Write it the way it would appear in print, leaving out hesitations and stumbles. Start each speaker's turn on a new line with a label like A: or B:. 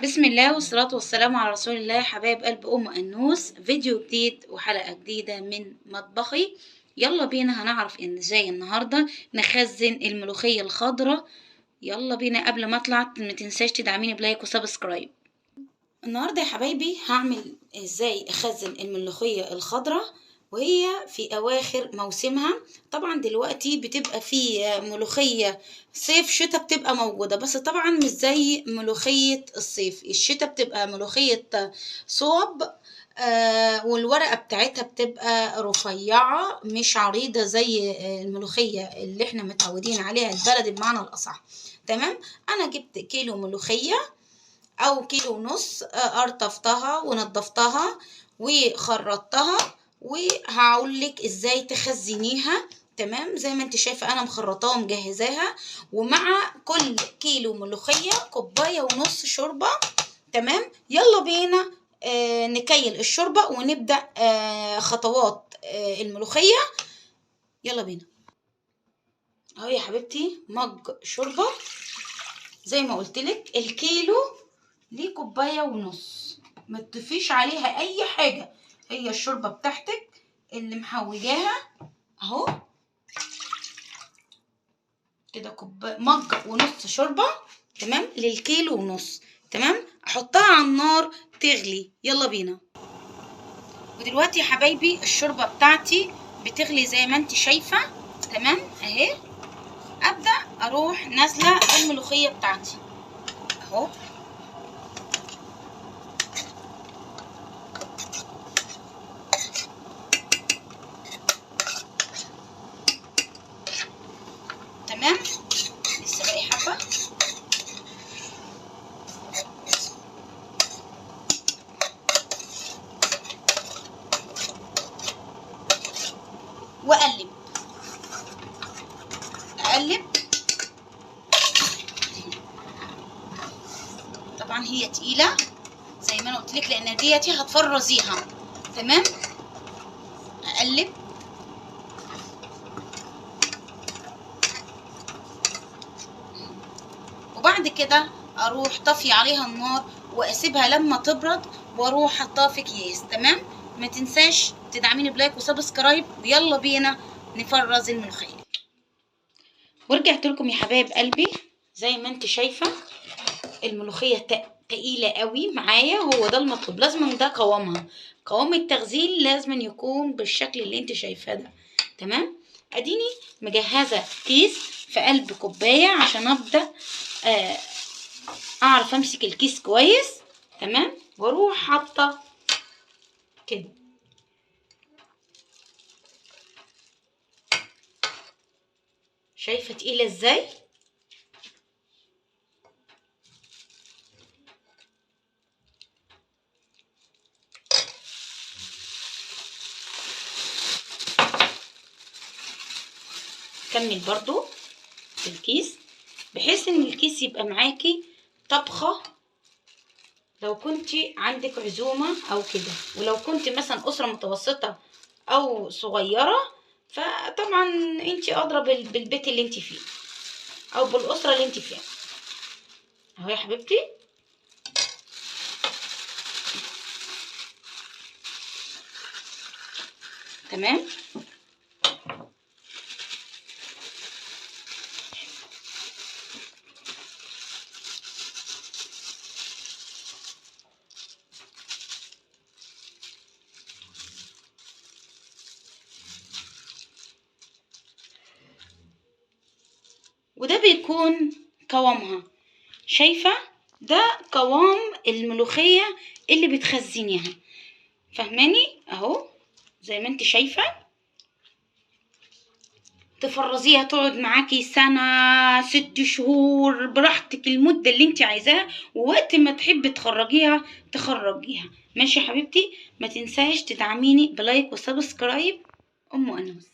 A: بسم الله والصلاة والسلام على رسول الله. حبايب قلب أم أنوس، فيديو جديد وحلقة جديدة من مطبخي. يلا بينا هنعرف إن ازاي النهاردة نخزن الملوخية الخضراء. يلا بينا. قبل ما اطلع ما تنساش تدعميني ب like و subscribe. النهاردة يا حبايبي هعمل ازاي اخزن الملوخية الخضراء وهي في اواخر موسمها. طبعا دلوقتي بتبقى في ملوخية صيف شتاء بتبقى موجودة، بس طبعا مش زي ملوخية الصيف. الشتاء بتبقى ملوخية صوب، والورقة بتاعتها بتبقى رفيعة مش عريضة زي الملوخية اللي احنا متعودين عليها البلد بمعنى الأصح. تمام. انا جبت كيلو ملوخية او كيلو ونص، قرطفتها ونضفتها وخرطتها، وهقولك ازاي تخزنيها. تمام. زي ما انت شايفه انا مخرطاها ومجهزاها، ومع كل كيلو ملوخية كوباية ونص شوربة. تمام. يلا بينا نكيل الشوربة ونبدا خطوات الملوخية. يلا بينا. اهو يا حبيبتي مج شوربة زي ما قلتلك، الكيلو ليه كوباية ونص، ما تضيفيش عليها اي حاجة، هي الشوربة بتاعتك اللي محوجاها اهو كده، كوباية مج ونص شوربة. تمام. للكيلو ونص. تمام. احطها على النار تغلي. يلا بينا. ودلوقتي يا حبايبي الشوربة بتاعتي بتغلي زي ما انت شايفه. تمام اهي. ابدا اروح نازله الملوخية بتاعتي اهو. تمام. لسه باقي حبه. واقلب اقلب. طبعا هي تقيلة زي ما انا قلت لك، لان ديتي هتفرزيها. تمام. اقلب. وبعد كده اروح طفي عليها النار واسيبها لما تبرد، واروح حطها في اكياس. تمام. ما تنساش تدعميني ب like و subscribe، ويلا بينا نفرز الملوخية. ورجعت لكم يا حبايب قلبي. زي ما انت شايفه الملوخية تقيلة قوي معايا، هو ده المطلوب، لازم ده قوامها، قوام التغزيل لازم يكون بالشكل اللي انت شايفاه ده. تمام. اديني مجهزة كيس في قلب كوباية عشان ابدا اعرف امسك الكيس كويس. تمام. واروح حاطه كده. شايفه تقيلة ازاي؟ كمل برضو في الكيس بحيث ان الكيس يبقى معاكي طبخه لو كنتي عندك عزومة او كده، ولو كنت مثلا اسره متوسطه او صغيرة فطبعا انتي ادرى بالبيت اللي انتي فيه او بالاسرة اللي انتي فيها. اهو يا حبيبتي. تمام. وده بيكون قوامها. شايفة ده قوام الملوخية اللي بتخزنيها، فهماني؟ اهو زي ما انت شايفة. تفرزيها تقعد معاكي سنة، 6 شهور، براحتك، المدة اللي انت عايزاها، ووقت ما تحبي تخرجيها تخرجيها. ماشي يا حبيبتي. ما تنساش تدعميني ب like و subscribe. ام انوس.